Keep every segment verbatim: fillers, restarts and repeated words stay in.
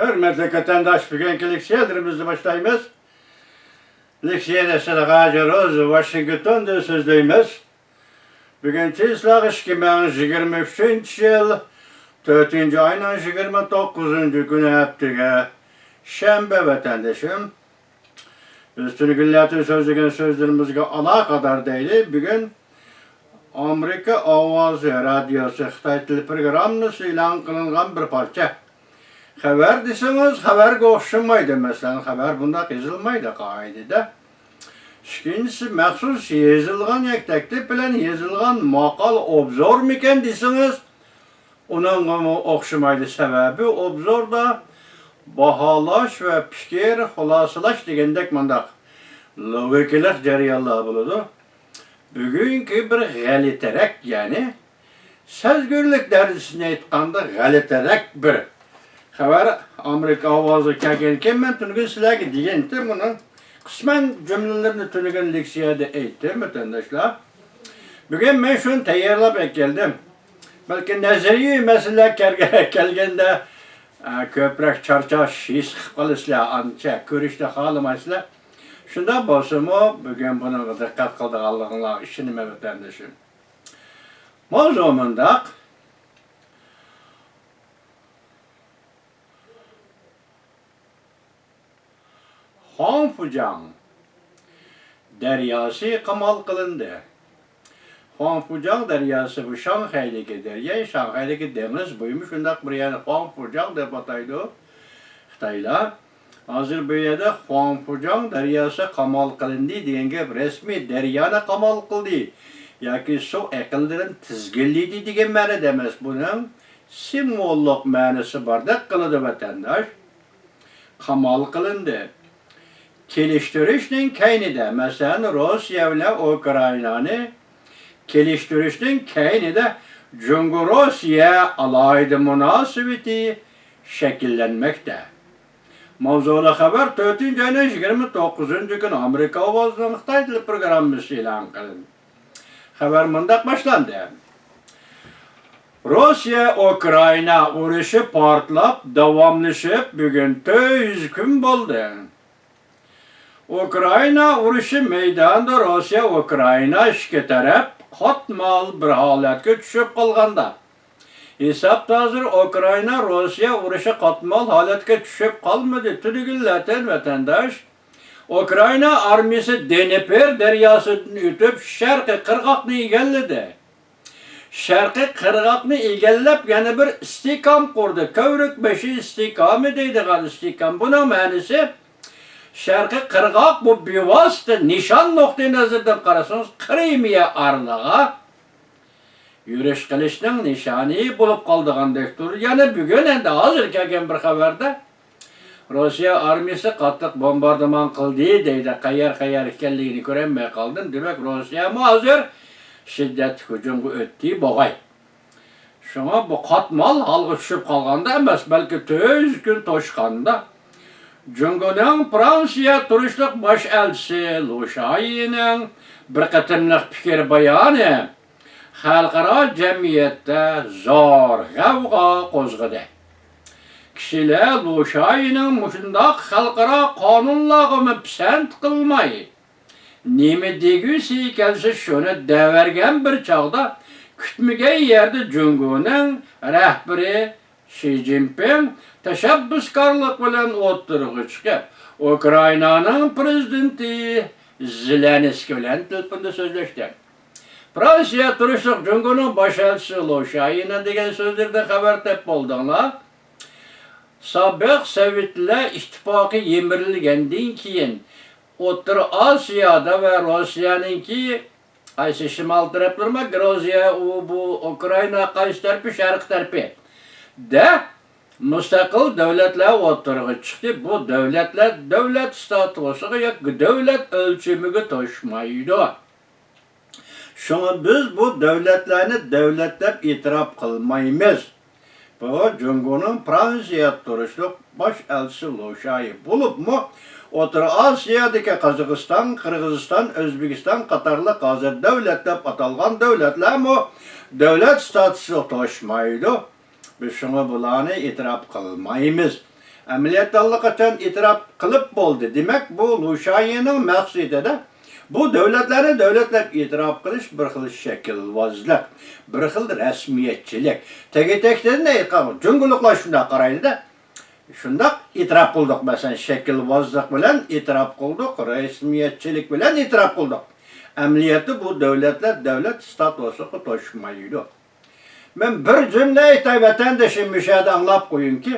ھۆرمەتلىك ۋەتەنداش، بۈگۈنكى لېكسىيەلىرىمىزنى باشلايمىز. لېكسىيەدە سىلەرگە ھاجى روز ۋاشىنگتوندىن سۆزلەيمىز. بۈگۈن چىسلاغ ئىككى مىڭ يىگىرمە ئۈچىنچى يىل، تۆتىنچى ئاينىڭ يىگىرمە توققۇزىنچى كۈنى، ھەپتىگە شەنبە، ۋەتەندىشىم. بىز تۈنۈگۈنلەردىن سۆزلىگەن سۆزلىرىمىزگە ئالاقىدار دەيلى. بۈگۈن ئامېرىكا ئاۋازى رادىيوسى خىتاي تىل پروگراممىسى ئېلان قىلىنغان بىر پارچە خەۋەر دېسىڭىز، خەۋەرگە ئوخشىمايدۇ. مەسىلەن، خەۋەر بۇنداق يېزىلمايدۇ قائىدىدە. ئىككىنچىسى، مەخسۇس يېزىلغان ياكى تەكلىپ بىلەن يېزىلغان ماقالە، ئوبزورمىكەن دېسىڭىز، ئۇنىڭغىمۇ ئوخشىمايدۇ. سەۋەبى، ئوبزوردا باھالاش ۋە پىكىر خۇلاسىلاش دېگەندەك مۇنداق لوگىكىلىق جەريانلار بولىدۇ. بۈگۈنكى بىر غەلىتىرەك، يەنى سەزگۈرلۈك دەرىجىسىنى ئېيتقاندا غەلىتىرەك بىر خەۋەر ئامېرىكا ئاۋازىغا كەلگەنكەن، مەن تۈنۈگۈن سىلەرگە دېگەنتىم، بۇنىڭ قىسمەن جۈملىلىرىنى تۈنۈگۈن لېكسىيەدە ئېيتتىم، ۋەتەنداشلار. بۈگۈن مەن شۇنى تەييارلاپ ئەكەلدىم. بەلكى نەزەرىيىۋى مەسىلىلەر كەلگە-، كەلگەندە، ئە، كۆپرەك چارچاش ھېس قىلىپ قالىسىلەر، ئانچە كۆرۈشنى خالىمايسىلەر. شۇنداق بولسىمۇ، بۈگۈن بۇنىڭغا دىققەت قىلىدىغانلىقىڭلارغا ئىشىنىمەن، ۋەتەندىشىم. ماۋزۇ مۇنداق. خۇاڭفۇجياڭ دەرياسى قامال قىلىندى. خۇاڭفۇجياڭ دەرياسى بۇ شاڭخەيدىكى دەريا، شاڭخەيدىكى دېڭىز بويىمۇ شۇنداق بىر يەرنى خۇاڭفۇجياڭ دەپ ئاتايدۇ خىتايلار. ھازىر بۇ يەردە خۇاڭفۇجياڭ دەرياسى قامال قىلىندى دېگەن گەپ رەسمىي دەريانى قامال قىلدى ياكى سۇ ئېقىنلىرىنى تىزگىنلىدى دېگەن مەنىدە ئەمەس. بۇنىڭ سىمۋوللۇق مەنىسى باردەك قىلىدۇ، ۋەتەنداش. قامال قىلىندى. كېلىشتۈرۈشنىڭ كەينىدە، مەسىلەن، روسىيە بىلەن ئۇكرائىنانى كېلىشتۈرۈشنىڭ كەينىدە جۇڭگو-روسىيە ئالاھىدە مۇناسىۋىتى شەكىللەنمەكتە. ماۋزۇلۇق خەۋەر تۆتىنچى ئاينىڭ يىگىرمە توققۇزىنچى كۈنى ئامېرىكا ئاۋازىنىڭ خىتاي تىلى پروگراممىسى ئېلان قىلىندى. خەۋەر مۇنداق باشلاندى. روسىيە-ئۇكرائىنا ئۇرۇشى پارتلاپ داۋاملىشىپ بۈگۈن تۆت يۈز كۈن بولدى. ئۇكرائىنا ئۇرۇشى مەيدانىدا روسىيە-ئۇكرائىنا ئىككى تەرەپ قاتمال بىر ھالەتكە چۈشۈپ قالغاندا، ھېسابتا ھازىر ئۇكرائىنا-روسىيە ئۇرۇشى قاتمال ھالەتكە چۈشۈپ قالمىدى. تۈنۈگۈنلەتەن ۋەتەنداش، ئۇكرائىنا ئارمىيىسى دنېپر دەرياسىدىن ئۆتۈپ، شەرقىي قىرغاقنى ئىگىلىدى. شەرقىي قىرغاقنى ئىگىلەپ، يەنە بىر ئىستىھكام قۇردى. كۆۋرۈك بېشى ئىستىھكامى دەيدىغان ئىستىھكام. بۇنىڭ مەنىسى، شەرقىي قىرغاق بۇ بىۋاسىتە نىشان نۇقتىئى نەزىرىدىن قارىسىڭىز، قىرىمىيە ئارىلىغا يۈرۈش قىلىشنىڭ نىشانى بولۇپ قالىدىغاندەك تۇرىدۇ. يەنە بۈگۈن، ئەمدى ھازىر كەلگەن بىر خەۋەردە، روسىيە ئارمىيىسى قاتتىق بومباردىمان قىلدى دەيدۇ. قەيەر، قەيەر ئىكەنلىكىنى كۆرەلمەي قالدىم. دېمەك، روسىيەمۇ ھازىر شىددەتلىك ھۇجۇمغا ئۆتتى بوغاي. شۇڭا بۇ قاتمال ھالغا چۈشۈپ قالغاندا ئەمەس، بەلكى تۆت يۈز كۈن توشقاندا، جۇڭگونىڭ فرانسىيە تۇرۇشلۇق باش ئەلچىسى لۇ شايىنىڭ بىر قېتىملىق پىكىر بايانى خەلقئارا جەمئىيەتتە زور غەۋغا قوزغىدى. كىشىلەر لۇ شايىنىڭ مۇشۇنداق خەلقئارا قانۇنلارغىمۇ پىسەنت قىلماي، نېمە دېگۈسى كەلسە شۇنى دەۋەرگەن بىر چاغدا، كۈتمىگەن يەردە جۇڭگونىڭ رەھبىرى شى جىنپىڭ تەشەببۇسكارلىق بىلەن ئوتتۇرىغا چىقىپ، ئۇكرائىنانىڭ پىرېزىدېنتى زېلېنسكىي بىلەن تېلېفوندا سۆزلەشتى. فرانسىيە تۇرۇشلۇق جۇڭگونىڭ باش ئەلچىسى لو شايىنىڭ دېگەن سۆزلىرىدىن خەۋەر تېپىپ بولدۇڭلار. سابىق سوۋېتلەر ئىتتىپاقى يىمىرىلگەندىن كېيىن، ئوتتۇرا ئاسىيادا ۋە روسىيەنىڭكى قايسى شىمال تەرەپلىرىمۇ، گرۇزىيە، ئۇ، بۇ، ئۇكرائىنا، قايسى تەرىپى، شەرق تەرىپى دە مۇستەقىل دۆلەتلەر ئوتتۇرىغا چىقتى. بۇ دۆلەتلەر دۆلەت ستاتۇسىغا ياكى دۆلەت ئۆلچىمىگە توشمايدۇ. شۇڭا بىز بۇ دۆلەتلەرنى دۆلەت دەپ ئېتىراپ قىلمايمىز. بۇ جۇڭگونىڭ فرانسىيەدە تۇرۇشلۇق باش ئەلچىسى لۇ شايى بولۇپمۇ، ئوتتۇرا ئاسىيادىكى قازاقىستان، قىرغىزىستان، ئۆزبېكىستان قاتارلىق ھازىر دۆلەت دەپ ئاتالغان دۆلەتلەرمۇ دۆلەت ستاتۇسىغا توشمايدۇ. بىز شۇڭا بۇلارنى ئېتىراپ قىلمايمىز. ئەمەلىيەتتە ئاللىقاچان ئېتىراپ قىلىپ بولدى. دېمەك، بۇ لۇشايىنىڭ مەقسىتىدە بۇ دۆلەتلەرنى دۆلەتلەپ ئېتىراپ قىلىش بىر خىل شەكىلۋازلىق، بىر خىل رەسمىيەتچىلىك. تەگە-تەكتىدىن ئېيتقان جۇڭگولۇقلار شۇنداق قارايدۇ-دە. شۇنداق ئېتىراپ قىلدۇق، مەسىلەن، شەكىلۋازلىق بىلەن ئېتىراپ قىلدۇق، رەسمىيەتچىلىك بىلەن ئېتىراپ قىلدۇق. ئەمەلىيەتتە بۇ دۆلەتلەر دۆلەت ستاتۇسىغا توشمايدۇ. مەن بىر جۈملە ئېيتاي، ۋەتەندىشىم، مۇشۇ يەردە ئاڭلاپ قويۇڭكى،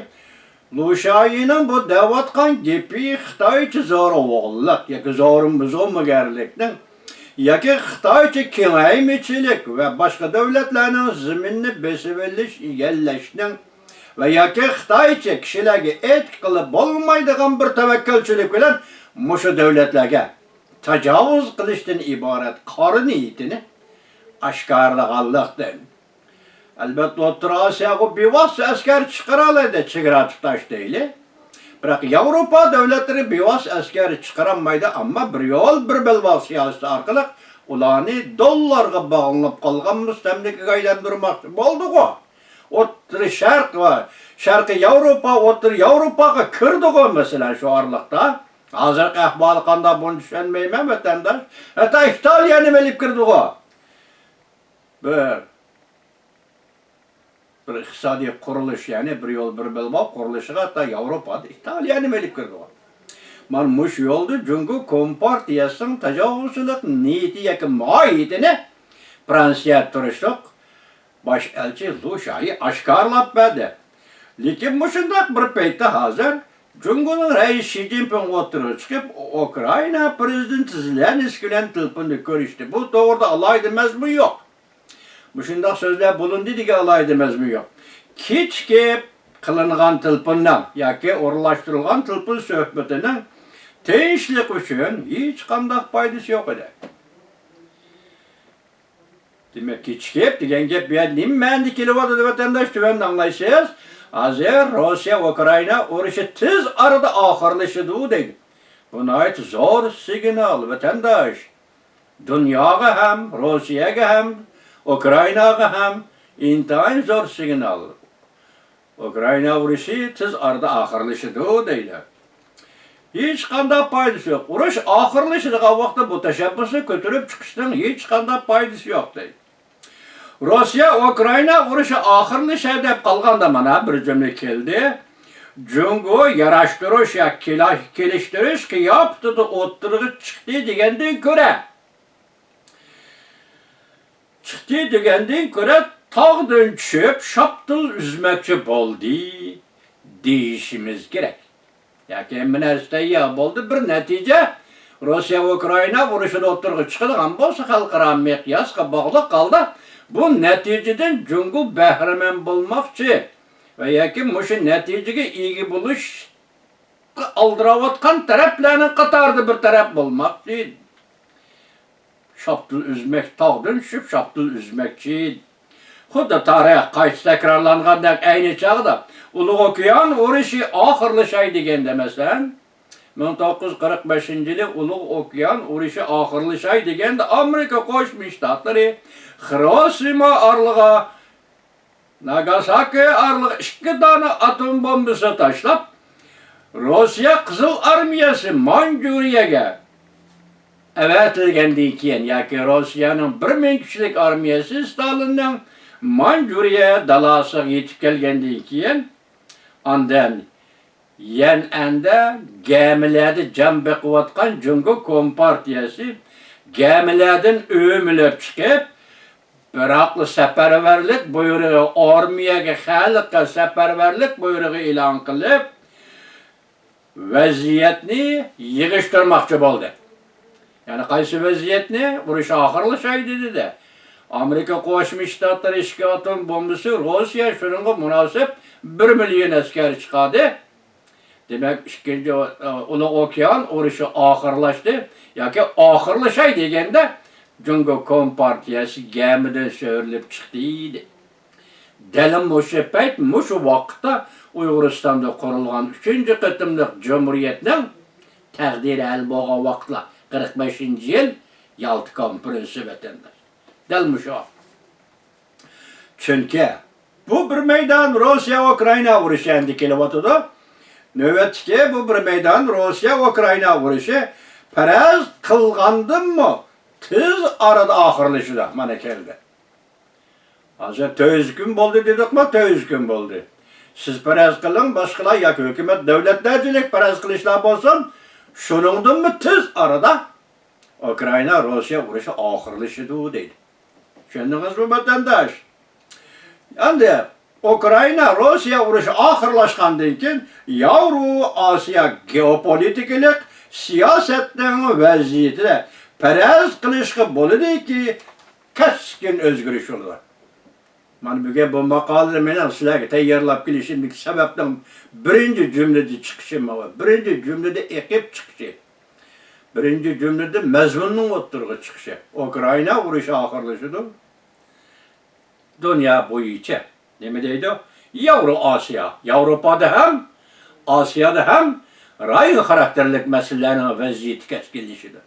لۇشايىنىڭ بۇ دەۋاتقان گېپى خىتايچە زورىۋاللىق ياكى زورىمۇ-، زومىگەرلىكنىڭ ياكى خىتايچە كېڭەيمىچىلىك ۋە باشقا دۆلەتلەرنىڭ زېمىنىنى بېسىۋېلىش، ئىگىلەشنىڭ ۋە ياكى خىتايچە كىشىلەرگە ئېتىقىلىپ بولمايدىغان بىر تەۋەككۈلچىلىك بىلەن مۇشۇ دۆلەتلەرگە تاجاۋۇز قىلىشتىن ئىبارەت قارا نىيىتىنى ئاشكارىلىغانلىقتىن. ئەلۋەتتە، ئوتتۇرا ئاسىياغا بىۋاسىتە ئەسكەر چىقىرالايدۇ، چېگرا تۇتاش دەيلى. بىراق ياۋروپا دۆلەتلىرى بىۋاسىتە ئەسكەر چىقىرالمايدۇ، ئەمما بىر يول، بىر بەلباغ سىياسىتى ئارقىلىق ئۇلارنى دوللارغا باغلىنىپ قالغان مۇستەملىكىگە ئايلاندۇرماقچى بولدىغۇ. ئوتتۇرا شەرق ۋە شەرقىي ياۋروپا، ئوتتۇرا ياۋروپاغا كىردىغۇ، مەسىلەن، شۇ ئارىلىقتا. ھازىرقى ئەھۋالى قانداق، بۇنى چۈشەنمەيمەن، ۋەتەنداش. ھەتتا ئىتالىيەنى ئېلىپ كىردىغۇ. بىر، بىر ئىقتىسادىي قۇرۇلۇش، يەنى بىر يول، بىر بەلباغ قۇرۇلۇشىغا ھەتتا ياۋروپادا ئىتالىيەنى ئېلىپ كىردىغۇ. مانا مۇشۇ يولدا جۇڭگو كومپارتىيەسىنىڭ تاجاۋۇزچىلىق نىيىتى ياكى ماھىيىتىنى فرانسىيەدە تۇرۇشلۇق باش ئەلچى لۇ شايى ئاشكارىلاپ بەردى. لېكىن مۇشۇنداق بىر پەيتتە ھازىر جۇڭگونىڭ رەئىسى شى جىنپىڭ ئوتتۇرىغا چىقىپ، ئۇكرائىنا پىرېزىدېنتى زېلېنسكىي بىلەن تېلېفوندا كۆرۈشتى. بۇ توغرىدا ئالاھىدە مەزمۇن يوق. مۇشۇنداق سۆزلەر بولۇندى دېگەن ئالاھىدە مەزمۇن يوق. كېچىكىپ قىلىنغان تېلېفوننىڭ ياكى ئورۇنلاشتۇرۇلغان تېلېفون سۆھبىتىنىڭ تىنچلىق ئۈچۈن ھېچقانداق پايدىسى يوق ئىدى. دېمەك، كېچىكىپ دېگەن گەپ بۇ يەردە نېمە مەنىدە كېلىۋاتىدۇ، ۋەتەنداش؟ تۆۋەندە ئاڭلايسىز. ھازىر روسىيە-ئۇكرائىنا ئۇرۇشى تېز ئارىدا ئاخىرلىشىدۇ دەيدۇ. بۇ ناھايىتى زور سىگنال، ۋەتەنداش. دۇنياغا ھەم، روسىيەگە ھەم، ئۇكرائىناغا ھەم ئىنتايىن زور سىگنال. ئۇكرائىنا ئۇرۇشى تېز ئارىدا ئاخىرلىشىدۇ دەيدۇ. ھېچقانداق پايدىسى يوق. ئۇرۇش ئاخىرلىشىدىغان ۋاقىتتا بۇ تەشەببۇسنى كۆتۈرۈپ چىقىشنىڭ ھېچقانداق پايدىسى يوق دەيدۇ. روسىيە ئۇكرائىنا ئۇرۇشى ئاخىرلىشاي دەپ قالغاندا مانا بىر جۈملە كەلدى. جۇڭگو ياراشتۇرۇش يا كېلا-، كېلىشتۈرۈش قىياپىتىدە ئوتتۇرىغا چىقتى دېگەندىن كۆرە، چىقتى دېگەندىن كۆرە تاغدىن چۈشۈپ شاپتۇل ئۈزمەكچى بولدى دېيىشىمىز كېرەك. ياكى ھەممە نەرسە تەييار بولدى، بىر نەتىجە روسىيە ئۇكرائىنا ئۇرۇشىدا ئوتتۇرىغا چىقىدىغان بولسا، خەلقئارا مىقياسقا باغلىق ھالدا بۇ نەتىجىدىن جۇڭگو بەھرىمەن بولماقچى ۋە ياكى مۇشۇ نەتىجىگە ئىگە بولۇشقا ئالدىراۋاتقان تەرەپلەرنىڭ قاتارىدا بىر تەرەپ بولماقچى. شاپتۇل ئۈزمەك، تاغدىن چۈشۈپ شاپتۇل ئۈزمەكچى. خۇددى تارىخ قايتا تەكرارلانغاندەك ئەينى چاغدا ئۇلۇغ ئوكيان ئۇرۇشى ئاخىرلىشاي دېگەندە، مەسىلەن، مىڭ توققۇز يۈز قىرىق بەشىنچى يىلى ئۇلۇغ ئوكيان ئۇرۇشى ئاخىرلىشاي دېگەندە، ئامېرىكا قوشما شتاتلىرى خىروشىما ئارىلىغا ناگاساكى ئارىلىق ئىككى دانە ئاتوم بومبىسى تاشلاپ، روسىيە قىزىل ئارمىيەسى مانجۇرىيەگە ئەۋەتىلگەندىن كېيىن ياكى روسىيەنىڭ بىر مىڭ كىشىلىك ئارمىيەسى ستالىننىڭ مانجۇرىيە دالاسىغا يېتىپ كەلگەندىن كېيىن، ئاندىن يەنئەندە گەمىلەردە جان بېقىۋاتقان جۇڭگو كومپارتىيەسى گەمىلەردىن ئۆمىلەپ چىقىپ، بىراقلا سەپەرۋەرلىك بۇيرۇقى، ئارمىيەگە، خەلققە سەپەرۋەرلىك بۇيرۇقى ئېلان قىلىپ، ۋەزىيەتنى يىغىشتۇرماقچى بولدى. يەنى قايسى ۋەزىيەتنى؟ ئۇرۇش ئاخىرلىشاي دېدى-دە. ئامېرىكا قوشما شتاتلىرى ئىككى ئاتوم بومبىسى، روسىيە شۇنىڭغا مۇناسىپ بىر مىليون ئەسكەر چىقاردى. دېمەك، ئىككىنچى، ئۇلۇغ ئوكيان ئۇرۇشى ئاخىرلاشتى ياكى ئاخىرلىشاي دېگەندە، جۇڭگو كومپارتىيەسى گەمىدىن سۆرىلىپ چىقتى دېدى. دەل مۇشۇ پەيت، مۇشۇ ۋاقىتتا ئۇيغۇرىستاندا قۇرۇلغان ئۈچىنچى قېتىملىق جۇمھۇرىيەتنىڭ تەقدىرى ھەل بولغان ۋاقىتلار، قىرىق بەشىنچى يىل يالتا كونفېرېنسى، ۋەتەنداش. دەل مۇشۇ. چۈنكى بۇ بىر مەيدان روسىيە-ئۇكرائىنا ئۇرۇشى ئەمدى كېلىۋاتىدۇ. نۆۋەتتىكى بۇ بىر مەيدان روسىيە ئۇكرائىنا ئۇرۇشى پەرەز قىلغاندىنمۇ تېز ئارىدا ئاخىرلىشىدۇ. مانا كەلدى. ھازىر تۆت يۈز كۈن بولدى دېدۇقمۇ؟ تۆت يۈز كۈن بولدى. سىز پەرەز قىلىڭ، باشقىلار ياكى ھۆكۈمەت، دۆلەتلەرچىلىك پەرەز قىلىشلار بولسۇن، شۇنىڭدىنمۇ تېز ئارىدا ئۇكرائىنا روسىيە ئۇرۇشى ئاخىرلىشىدۇ دەيدۇ. چۈشەندىڭىزمۇ، ۋەتەنداش؟ ئەمدى ئۇكرائىنا روسىيە ئۇرۇشى ئاخىرلاشقاندىن كېيىن، ياۋرو ئاسىيا گېئوپولىتىكىلىق سىياسەتنىڭ ۋەزىيىتىدە پەرەز قىلىشقا بولىدۇكى، كەسكىن ئۆزگىرىش بولىدۇ. مانا بۈگۈن بۇ ماقالىنى مېنىڭ سىلەرگە تەييارلاپ كېلىشىمدىكى سەۋەبنىڭ بىرىنچى جۈملىدە چىقىشى ماۋۇ. بىرىنچى جۈملىدە ئېقىپ چىقىشى. بىرىنچى جۈملىدە مەزمۇننىڭ ئوتتۇرىغا چىقىشى. ئۇكرائىنا ئۇرۇشى ئاخىرلىشىدۇ. دۇنيا بويىچە نېمە دەيدۇ؟ ياۋرو ئاسىيا. ياۋروپادا ھەم، ئاسىيادا ھەم رايون خاراكتېرلىك مەسىلىلەرنىڭ ۋەزىيىتى كەسكىنلىشىدۇ.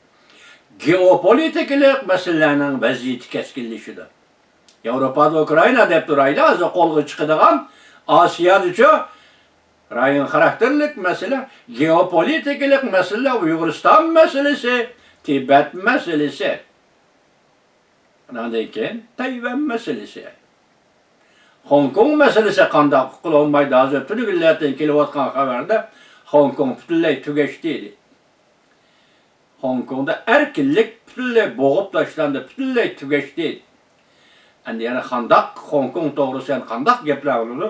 گېئوپولىتىكىلىق مەسىلىلەرنىڭ ۋەزىيىتى كەسكىنلىشىدۇ. ياۋروپادا ئۇكرائىنا دەپ تۇرايلى، ھازىر قولغا چىقىدىغان، ئاسىيادىچۇ رايون خاراكتېرلىك مەسىلە، گېئوپولىتىكىلىق مەسىلە، ئۇيغۇرىستان مەسىلىسى، تىبەت مەسىلىسى. ئۇنىڭدىن كېيىن تەيۋەن مەسىلىسى. خوڭكوڭ مەسىلىسى قانداق قىلالمايدۇ؟ ھازىر تۈنۈگۈنلەردىن كېلىۋاتقان خەۋەردە خوڭكوڭ پۈتۈنلەي تۈگەشتى دېدى. خوڭكوڭدا ئەركىنلىك پۈتۈنلەي بوغۇپ تاشلاندى، پۈتۈنلەي تۈگەشتى. ئەمدى يەنە قانداق خوڭكوڭ توغرىسىدا يەنە قانداق گەپلەر بولىدۇ؟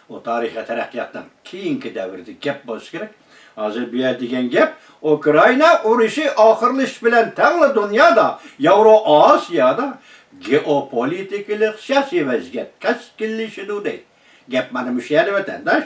ئۇ تارىخىي تەرەققىياتنىڭ كېيىنكى دەۋرىدە گەپ بولسا كېرەك. ھازىر بۇ يەردە دېگەن گەپ، ئۇكرائىنا ئۇرۇشى ئاخىرلىشىش بىلەن تەڭلا دۇنيادا، ياۋرو ئاسىيادا گېئوپولىتىكىلىق سىياسىي ۋەزىيەت كەسكىنلىشىدۇ دەيدۇ. گەپ مانا مۇشۇ يەردە، ۋەتەنداش.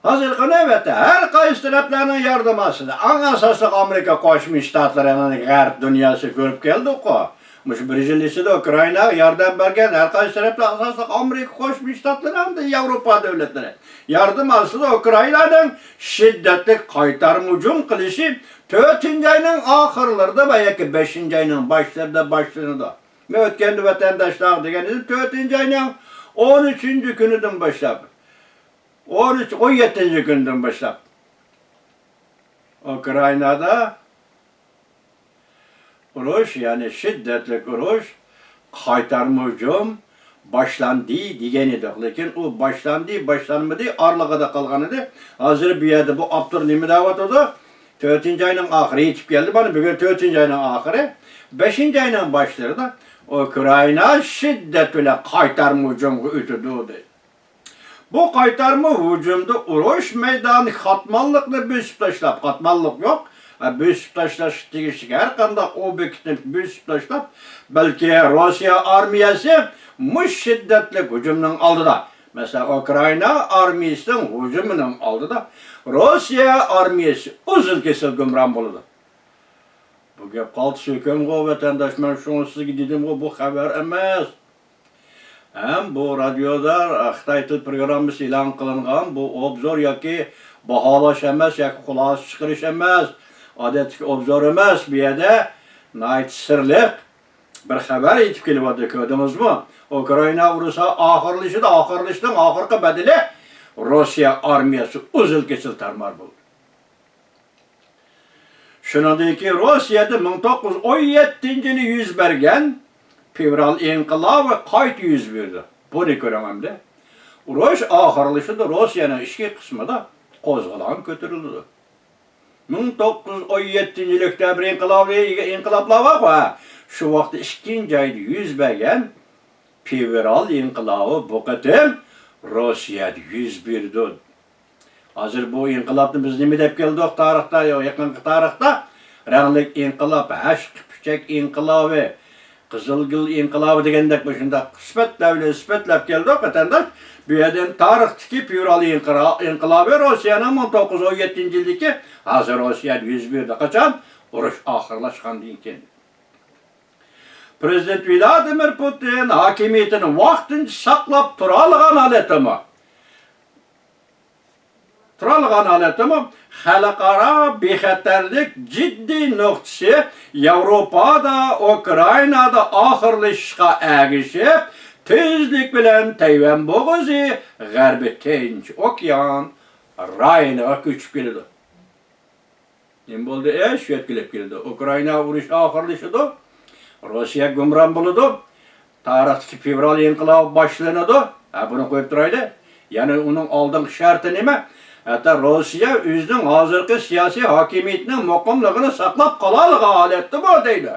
ھازىرقى نۆۋەتتە ھەر قايسى تەرەپلەرنىڭ ياردىمى ئاستىدا، ئەڭ ئاساسلىق ئامېرىكا قوشما شتاتلىرىنىڭ غەرب دۇنياسى كۆرۈپ كەلدۇققۇ. مۇشۇ بىر يىل ئىچىدە ئۇكرائىناغا ياردەم بەرگەن ھەر قايسى تەرەپلەر، ئاساسلىق ئامېرىكا قوشما شتاتلىرى ھەمدە ياۋروپا دۆلەتلىرى ياردىمى ئاستىدا ئۇكرائىنانىڭ شىددەتلىك قايتارما ھۇجۇم قىلىشى تۆتىنچى ئاينىڭ ئاخىرلىرىدا ۋە ياكى بەشىنچى ئاينىڭ باشلىرىدا باشلىنىدۇ. مەن ئۆتكەندە ۋەتەنداشلارغا دېگەن ئىدىم، تۆتىنچى ئاينىڭ ئون ئۈچىنچى كۈنىدىن باشلاپ، ئون ئۈچ، ئون يەتتىنچى كۈنىدىن باشلاپ ئۇكرائىنادا ئۇرۇش، يەنى شىددەتلىك ئۇرۇش، قايتارما ھۇجۇم باشلاندى دېگەن ئىدۇق. لېكىن ئۇ باشلاندى، باشلانمىدى، ئارىلىقىدا قالغان ئىدى. ھازىر بۇ يەردە بۇ ئاپتور نېمە دەۋاتىدۇ؟ تۆتىنچى ئاينىڭ ئاخىرى يېتىپ كەلدى. مانا بۈگۈن تۆتىنچى ئاينىڭ ئاخىرى، بەشىنچى ئاينىڭ باشلىرىدا ئۇكرائىنا شىددەت بىلەن قايتارما ھۇجۇمغا ئۆتىدۇ، دەيدۇ. بۇ قايتارما ھۇجۇمدا ئۇرۇش مەيدانى قاتماللىقنى بۆسۈپ تاشلاپ، قاتماللىق يوق، ھە، بۆسۈپ تاشلاشقا تېگىشلىك ھەر قانداق ئوبيېكتنى بۆسۈپ تاشلاپ، بەلكى روسىيە ئارمىيەسى مۇشۇ شىددەتلىك ھۇجۇمنىڭ ئالدىدا، مەسىلەن، ئۇكرائىنا ئارمىيەسىنىڭ ھۇجۇمىنىڭ ئالدىدا روسىيە ئارمىيەسى ئۈزۈل-كېسىل گۇمران بولىدۇ. بۇ گەپ قالتىس ھۆكۈمغۇ، ۋەتەنداش، مەن شۇڭا سىزگە دېدىمغۇ، بۇ خەۋەر ئەمەس. ھەم بۇ رادىيودا خىتاي تىل پروگراممىسى ئېلان قىلىنغان بۇ ئوبزور ياكى باھالاش ئەمەس، ياكى خۇلاسە چىقىرىش ئەمەس، ئادەتتىكى ئوبزور ئەمەس. بۇ يەردە ناھايىتى سىرلىق بىر خەۋەر ئېيتىپ كېلىۋاتىدۇ، كۆردىڭىزمۇ؟ ئۇكرائىنا ئۇرۇشى ئاخىرلىشىدۇ، ئاخىرلىشىشنىڭ ئاخىرقى بەدىلى روسىيە ئارمىيەسى ئۈزۈل-كېسىل تارمار بولدى. شۇنىڭدىن كېيىن روسىيەدە مىڭ توققۇز يۈز ئون يەتتىنچى يىلى يۈز بەرگەن فېۋرال ئىنقىلابى قايتا يۈز بەردى. بۇنى كۆرۈڭ ئەمدى. ئۇرۇش ئاخىرلىشىدۇ، روسىيەنىڭ ئىچكى قىسمىدا قوزغىلاڭ كۆتۈرۈلىدۇ. مىڭ توققۇز يۈز ئون يەتتىنچى يىل ئۆكتەبىر ئىنقىلابى دېگەن ئىنقىلابلار بارغۇ، ھە؟ شۇ ۋاقىتتا ئىككىنچى ئايدا يۈز بەرگەن فېۋرال ئىنقىلابى بۇ قېتىم روسىيەدە يۈز بېرىدۇ. ھازىر بۇ ئىنقىلابنى بىز نېمە دەپ كەلدۇق تارىختا، ياكى يېقىنقى تارىختا؟ رەڭلىك ئىنقىلاب، ھەشقىپىچەك ئىنقىلابى، قىزىلگۈل ئىنقىلابى دېگەندەك مۇشۇنداق سۈپەتلەر بىلەن سۈپەتلەپ كەلدۇق، ۋەتەنداش. بۇ يەردىن تارىختىكى فېۋرال ئىنقىرا-، ئىنقىلابى روسىيەنىڭ مىڭ توققۇز يۈز ئون يەتتىنچى يىلدىكى، ھازىر روسىيەدە يۈز بەردى. قاچان؟ ئۇرۇش ئاخىرلاشقاندىن كېيىن. پرېزىدېنت ۋلادىمىر پۇتىن ھاكىمىيىتىنى ۋاقتىنچە ساقلاپ تۇرالىغان ھالەتتىمۇ؟ تۇرالىغان ھالەتتىمۇ خەلقئارا بىخەتەرلىك جىددىي نۇقتىسى ياۋروپادا، ئۇكرائىنادا ئاخىرلىشىشقا ئەگىشىپ، تېزلىك بىلەن تەيۋەن بوغۇزى، غەربىي تىنچ ئوكيان رايونىغا كۆچۈپ كېلىدۇ. نېمە بولدى ئىش؟ يۆتكىلىپ كېلىدۇ. ئۇكرائىنا ئۇرۇشى ئاخىرلىشىدۇ. روسىيە گۇمران بولىدۇ. تارىختىكى فېۋرال ئىنقىلابى باشلىنىدۇ. ھە، بۇنى قويۇپ تۇرايلى. يەنى ئۇنىڭ ئالدىنقى شەرتى نېمە؟ ھەتتا روسىيە ئۆزىنىڭ ھازىرقى سىياسىي ھاكىمىيىتىنىڭ مۇقىملىقىنى ساقلاپ قالالىغان ھالەتتىمۇ دەيدۇ.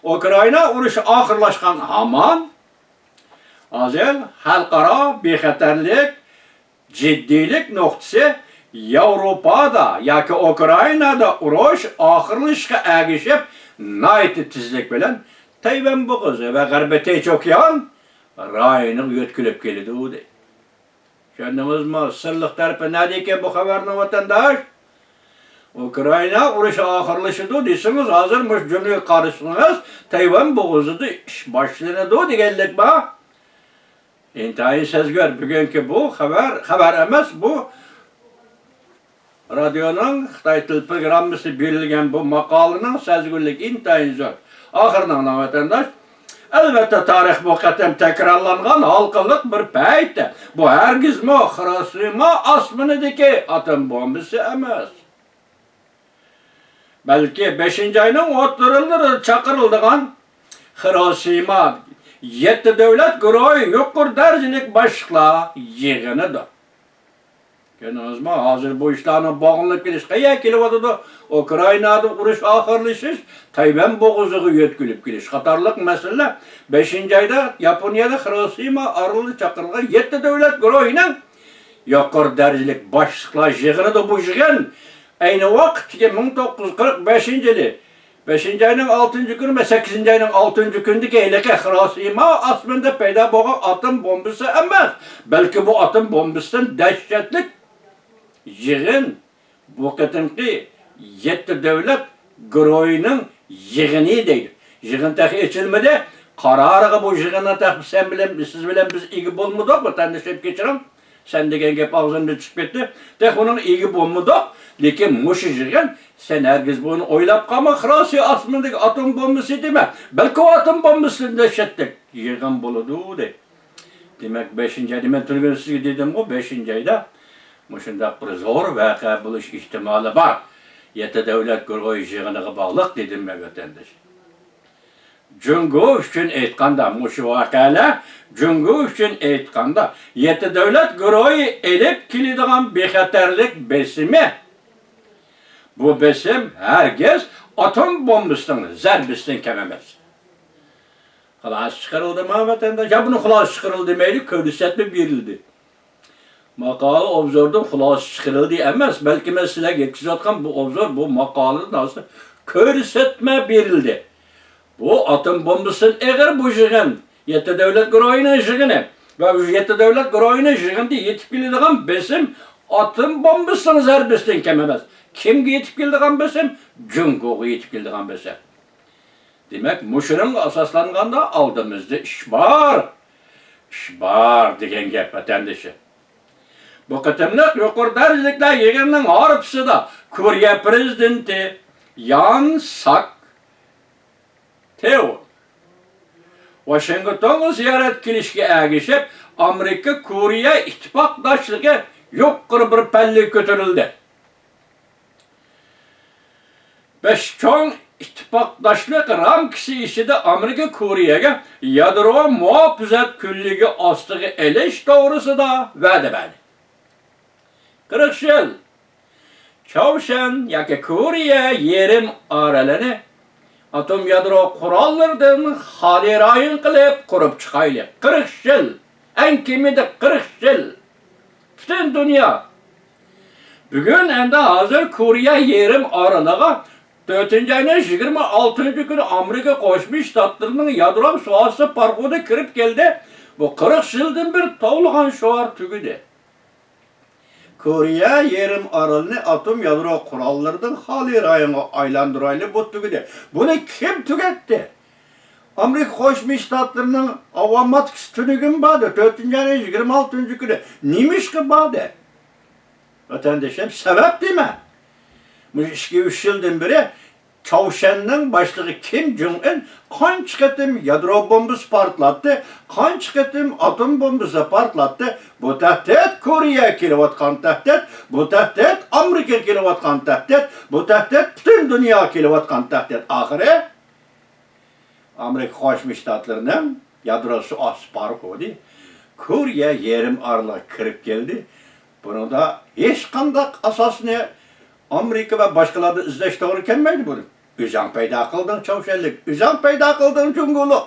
ئۇكرائىنا ئۇرۇشى ئاخىرلاشقان ھامان، ھازىر خەلقئارا بىخەتەرلىك جىددىيلىك نۇقتىسى ياۋروپادا ياكى ئۇكرائىنادا ئۇرۇش ئاخىرلىشىشقا ئەگىشىپ، ناھايىتى تېزلىك بىلەن تەيۋەن بوغۇزى ۋە غەربىي تىنچ ئوكيان رايونىغا يۆتكىلىپ كېلىدۇ، دەيدۇ. چۈشەندىڭىزمۇ؟ سىرلىق تەرىپى نەدە ئىكەن بۇ خەۋەرنىڭ، ۋەتەنداش؟ ئۇكرائىنا ئۇرۇشى ئاخىرلىشىدۇ دېسىڭىز، ھازىر مۇشۇ جۈملىگە قارىسىڭىز، تەيۋەن بوغۇزىدا ئىش باشلىنىدۇ دېگەنلىك بار. ئىنتايىن سەزگۈر. بۈگۈنكى بۇ خەۋەر، خەۋەر ئەمەس، بۇ رادىيونىڭ خىتاي تىل پروگراممىسى بېرىلگەن بۇ ماقالىنىڭ سەزگۈرلۈكى ئىنتايىن زور. ئاخىرىنى ئاڭلاڭ، ۋەتەنداش. ئەلۋەتتە، تارىخ بۇ قېتىم تەكرارلانغان ھالقىلىق بىر پەيت. بۇ ھەرگىزمۇ خىروشىما ئاسمىنىدىكى ئاتوم بومبىسى ئەمەس. بەلكى بەشىنچى ئاينىڭ ئوتتۇرىلىرىدا چاقىرىلىدىغان خىروشىما يەتتە دۆلەت گۇرۇھى يۇقىرى دەرىجىلىك باشلىقلار يىغىنىدۇر. كۆردىڭىزمۇ؟ ھازىر بۇ ئىشلارنىڭ باغلىنىپ كېلىشى قەيەرگە كېلىۋاتىدۇ؟ ئۇكرائىنادا ئۇرۇش ئاخىرلىشىش، تەيۋەن بوغۇزىغا يۆتكىلىپ كېلىش قاتارلىق مەسىلىلەر. بەشىنچى ئايدا ياپونىيەدە خىروشىما ئارىلىدا چاقىرىلغان يەتتە دۆلەت گۇرۇھىنىڭ يۇقىرى دەرىجىلىك باشلىقلار يىغىنىدا بۇ يىغىن ئەينى ۋاقىتتىكى مىڭ توققۇز يۈز قىرىق بەشىنچى يىلى بەشىنچى ئاينىڭ ئالتىنچى كۈنى ۋە سەككىزىنچى ئاينىڭ ئالتىنچى كۈنىدىكى ھېلىقى خىروشىما ئاسمىنىدا پەيدا بولغان ئاتوم بومبىسى ئەمەس، بەلكى بۇ ئاتوم بومبىسىدىن دەھشەتلىك يىغىن، بۇ قېتىمقى يەتتە دۆلەت گۇرۇھىنىڭ يىغىنى دەيدۇ. يىغىن تېخى ئېچىلمىدى. قارارىغا بۇ يىغىننىڭ تېخى سەن بىلەن، سىز بىلەن بىز ئىگە بولمىدۇق، ۋەتەنداش، دەپ كەچۈرۈڭ. سەن دېگەن گەپ ئاغزىمدىن چىقىپ كەتتى. تېخى ئۇنىڭغا ئىگە بولمىدۇق. لېكىن مۇشۇ يىغىن، سەن ھەرگىز بۇنى ئويلاپ قالما، خىروشىما ئاسمىنىدىكى ئاتوم بومبىسى دېمە. بەلكى ئۇ ئاتوم بومبىسىدىن دەھشەتلىك يىغىن بولىدۇ، دەيدۇ. دېمەك، بەشىنچى ئايدا، مەن تۈنۈگۈن سىزگە دېدىمغۇ، بەشىنچى ئايدا مۇشۇنداق بىر زور ۋەقە بولۇش ئېھتىمالى بار. يەتتە دۆلەت گۇرۇھى يىغىنىغا باغلىق دېدىم مەن، ۋەتەنداش. جۇڭگو ئۈچۈن ئېيتقاندا، مۇشۇ ۋەقەلەر جۇڭگو ئۈچۈن ئېيتقاندا، يەتتە دۆلەت گۇرۇھى ئېلىپ كېلىدىغان بىخەتەرلىك بېسىمى. بۇ بېسىم ھەرگىز ئاتوم بومبىسىنىڭ زەربىسىدىن كەم ئەمەس. خۇلاسە چىقىرىلدىمۇ، ۋەتەنداش؟ يا بۇنى خۇلاسە چىقىرىلدى دېمەيلى، كۆرسەتمە بېرىلدى. ماقالە ئوبزوردىن خۇلاسە چىقىرىلدى ئەمەس، بەلكى مەن سىلەرگە يەتكۈزۈۋاتقان بۇ ئوبزور، بۇ ماقالىدىن ھازىر كۆرسەتمە بېرىلدى. بۇ ئاتوم بومبىسىدىن ئېغىر بۇ يىغىن، يەتتە دۆلەت گۇرۇھىنىڭ يىغىنى. ۋە بۇ يەتتە دۆلەت گۇرۇھىنىڭ يىغىنىدا يېتىپ كېلىدىغان بېسىم ئاتوم بومبىسىنىڭ زەربىسىدىن كەم ئەمەس. كىمگە يېتىپ كېلىدىغان بېسىم؟ جۇڭگوغا يېتىپ كېلىدىغان بېسىم. دېمەك، مۇشۇنىڭغا ئاساسلانغاندا ئالدىمىزدا ئىش بار. ئىش بار دېگەن گەپ، ۋەتەندىشىم. بۇ قېتىملىق يۇقىرى دەرىجىلىكلەر يىغىنىنىڭ ھارپىسىدا كورېيە پىرېزىدېنتى يان ساك تېۋ ۋاشىنگتونغا زىيارەتكە كېلىشكە ئەگىشىپ، ئامېرىكا كورېيە ئىتتىپاقداشلىقى يۇقىرى بىر پەللىگە كۆتۈرۈلدى. بەش چوڭ ئىتتىپاقداشلىق رامكىسى ئىچىدە ئامېرىكا كورېيەگە يادرو مۇھاپىزەت كۈنلۈكى ئاستىغا ئېلىش توغرىسىدا ۋەدە بەردى. قىرىق يىل چاۋشيەن ياكى كورېيە يېرىم ئارىلىنى ئاتوم يادرو قوراللىرىدىن خالىي رايون قىلىپ قۇرۇپ چىقايلى. قىرىق يىل، ئەڭ كېمىدە قىرىق يىل. پۈتۈن دۇنيا. بۈگۈن ئەمدى ھازىر كورېيە يېرىم ئارىلىغا تۆتىنچى ئاينىڭ يىگىرمە ئالتىنچى كۈنى ئامېرىكا قوشما شتاتلىرىنىڭ يادرو سۇۋاستى پاراخوتى كىرىپ كەلدى. بۇ قىرىق يىلدىن بېرى توۋلىغان شوئار تۈگىدى. كورېيە يېرىم ئارىلىنى ئاتوم يادرو قوراللىرىدىن خالىي رايونغا ئايلاندۇرايلى، بۇ تۈگىدى. بۇنى كىم تۈگەتتى؟ ئامېرىكا قوشما شتاتلىرىنىڭ ئاۋام ماتكىسى تۈنۈگۈن باردى، تۆتىنچى ئاينىڭ يىگىرمە ئالتىنچى كۈنى. نېمىشقا باردى؟ ۋەتەندىشىم، سەۋەب دېمە. مۇشۇ ئىككى، ئۈچ يىلدىن بېرى چاۋشيەننىڭ باشلىقى كىم جوڭ ئىن قانچە قېتىم يادرو بومبىسى پارتلاتتى، قانچە قېتىم ئاتوم بومبىسى پارتلاتتى. بۇ تەھدىت كورېيەگە كېلىۋاتقان تەھدىت، بۇ تەھدىت ئامېرىكىغا كېلىۋاتقان تەھدىت، بۇ تەھدىت پۈتۈن دۇنياغا كېلىۋاتقان تەھدىت. ئاخىرى ئامېرىكا قوشما شتاتلىرىنىڭ يادرو سۇ ئاستى پاراخودى كورېيە يېرىم ئارىلىغا كىرىپ كەلدى. بۇنىڭدا ھېچقانداق ئاساسنى ئامېرىكا ۋە باشقىلاردىن ئىزدەش توغرا كەلمەيدۇ بۇنى. ئۆزۈڭ پەيدا قىلدىڭ چاۋشيەنلىك، ئۆزۈڭ پەيدا قىلدىڭ جۇڭگولۇق.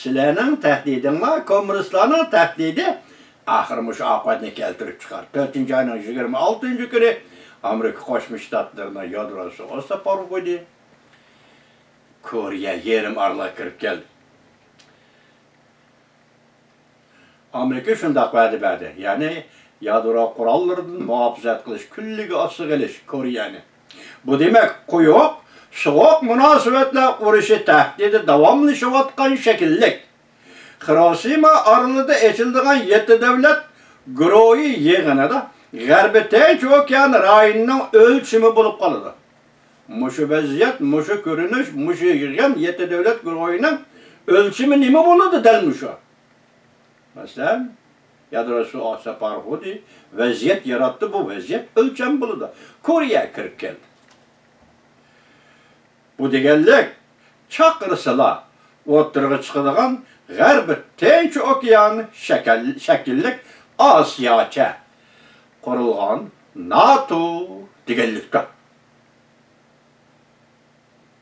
سىلەرنىڭ تەھدىتىڭلار، كوممۇنىستلارنىڭ تەھدىتى ئاخىر مۇشۇ ئاقىۋەتنى كەلتۈرۈپ چىقار. تۆتىنچى ئاينىڭ يىگىرمە ئالتىنچى كۈنى ئامېرىكا قوشما شتاتلىرىنىڭ يادرو سۇ ئاستى پاراخودى كورېيە يېرىم ئارىلىغا كىرىپ كەلدى. ئامېرىكا شۇنداق ۋەدە بەردى، يەنى يادرو قوراللىرىدىن مۇھاپىزەت قىلىش، كۈنلۈكى ئاستىغا ئېلىش كورېيەنى. بۇ دېمەك، قويۇق، سوغۇق مۇناسىۋەتلەر ئۇرۇشى تەھدىتى داۋاملىشىۋاتقان شەكىللىك. خىروشىما ئارىلىدا ئېچىلىدىغان يەتتە دۆلەت گۇرۇھى يىغىنىدا غەربىي تىنچ ئوكيان رايونىنىڭ ئۆلچىمى بولۇپ قالىدۇ. مۇشۇ ۋەزىيەت، مۇشۇ كۆرۈنۈش، مۇشۇ يىغىن يەتتە دۆلەت گۇرۇھىنىڭ ئۆلچىمى نېمە بولىدۇ دەل مۇشۇ؟ مەسىلەن، يادرو سۇ ئاستى پاراخودى ۋەزىيەت ياراتتى، بۇ ۋەزىيەت ئۆلچەم بولىدۇ. كورېيە كىرىپ كەلدى. بۇ دېگەنلىك، چاقىرسىلا، ئوتتۇرىغا چىقىدىغان غەربىي تىنچ ئوكيان شەكىل-، شەكىللىك ئاسىياچە قۇرۇلغان ناتو دېگەنلىكتۇر.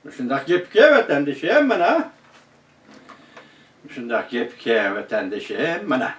مۇشۇنداق گەپكە ۋەتەندىشىم مانا. مۇشۇنداق گەپكە ۋەتەندىشىم مانا.